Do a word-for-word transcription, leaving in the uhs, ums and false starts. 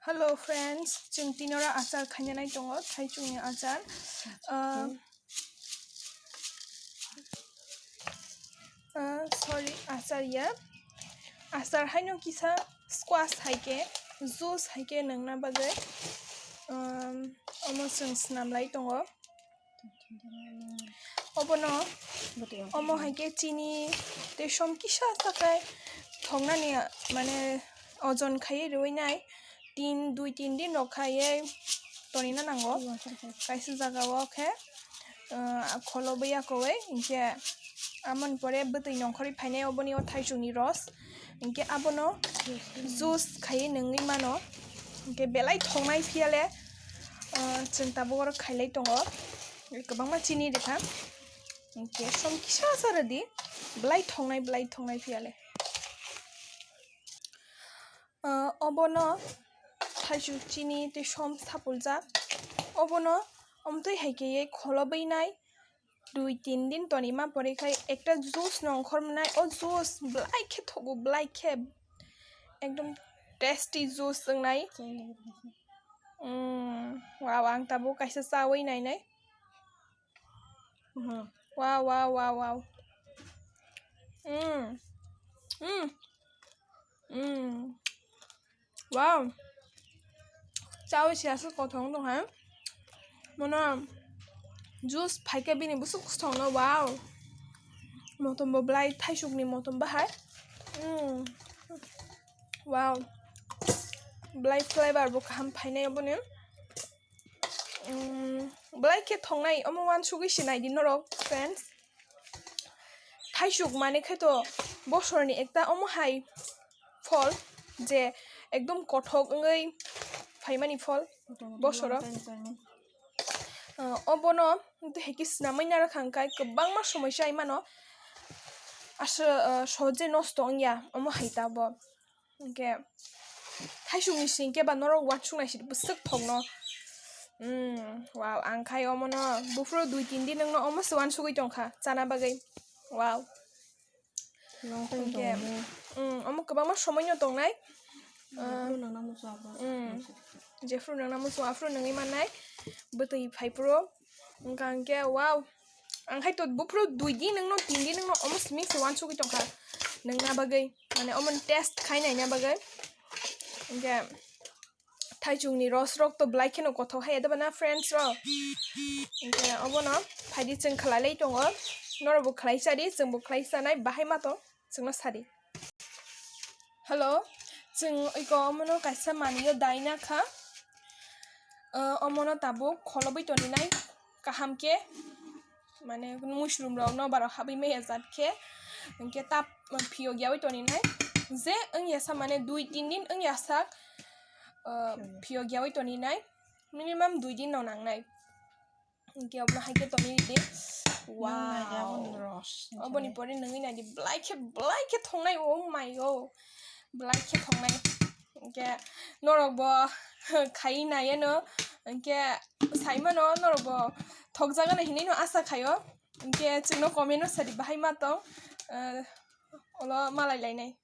Hello friends, chwng tini oro achar khainanai tongo, thaichukni achar. Ah, ah, sorry, achar ya. Achar haino kisa squash hai khe, juice hai khe nungna bagwi, um, omo chwng swnam lai tongo. Obono, omo hai khe chini tei som kisa sakai thoknani, mane, ojon khaiwi riwi nai, tin, dui tin din rok khaiwi tonina nango. Kaisa jaga o khe, ah, kholobwi yakowi, hinkhe amoni pore bwtwi nongkhorwi phainai oboni o thaichukni ros. Hinkhe abono juice khaiwi nungwi mano. Hinkhe belai thoknai phiyale, ah, chwng tabuk oro khailai tongo. Kwbangma chini rikha. Hinkhe som kisa sa rwdi. Belai thoknai, belai thoknai phiyale. Ah, obono thaichuk chini tei som sapuljak. Obono omtwi hai khe kholobwi nai. Dui tin din tonima pore khai ekta juice no ongkhor mwnai. O juice belai khe thogo, belai khe ekdom tasty juice wngnai. Mm, wow, ang tabuk kaisa chawi nainai. Wow, wow, wow, wow. Mm. Mm. Mm. Wow. Chawi se aswk kothok wng tong hai. Mono juice phaikhe bini bwswk kwthwng no, wow. Motom bo belai, thaisukni motom bahai. Mm. Wow. Belai flavor bo kaham phainai oboni. Mm, belai khe thongnai, omo uansugwi se naidi norok, friends. Thaisuk mane khe to bosorni ekta omo hai phol, je ekdom kothok wngwi phaimani phol bosoro. Ah, obono heki swnamwi narwkha hwnkhe kwbangma somoi chai mano. Aswk, ah, sohoj je nosto wngya omo hai ta bo. Hinkhe thaisukni sing khe ba norok uansuk nai sidi bwswk thokno. Mm, wow, ang khai omono buphuru dui tin din wngno omo se uansugwi tongkha chana bagwi. Wow. Long time hinkhe, tongo. Mm, omo kwbangma somoi no tongnai. Ah, jephuru nangna muchung aphuru. Mm. Jephuru nangna muchung aphuru nangwi mannai. Bwtwi phai phuru. Wngkha hinkhe, wow. Ang khai to buphuru dui din wngno, tin din wngno omo simi se uansugwi tongkha. Nangna bagwi, mane, omoni taste khai naina bagwi. Hinkhe, thaichukni ros rok to belai kheno kothok hai, adaba na, friends rok? Hinkhe, obono phaidi chwng khlai lai tongo. Norokbo khlai chadi, chwngbo khlai chanai, bahai ma tong, chwngno sadi. Hello, chwng iko omono kaisa manwio daina kha. Ah, omono tabuk kholobwi toninai kaham khe, mane mushroom rok nobar rok habwi maya jat khe, hinkhe ta phiyok yaui toninai. Je wngya sa, mane dui tin din wngya sak, ah, phiyok yaui toninai, minimum dui din no nangnai. Hinkhe obono hai khe tongwi ridi. Wow. Nang naidi aboni ros, oboni pore nungwi naidi. Belai khe, belai khe thongnai, oh my god. Belai khe thongnai. Hinkhe norokbo khaiwi naiano. Hinkhe saimano norokbo thokjagano hinwi no asa khaio. Hinkhe chwngno comment o sadi bahai ma tong. Eh, olo malai lainai.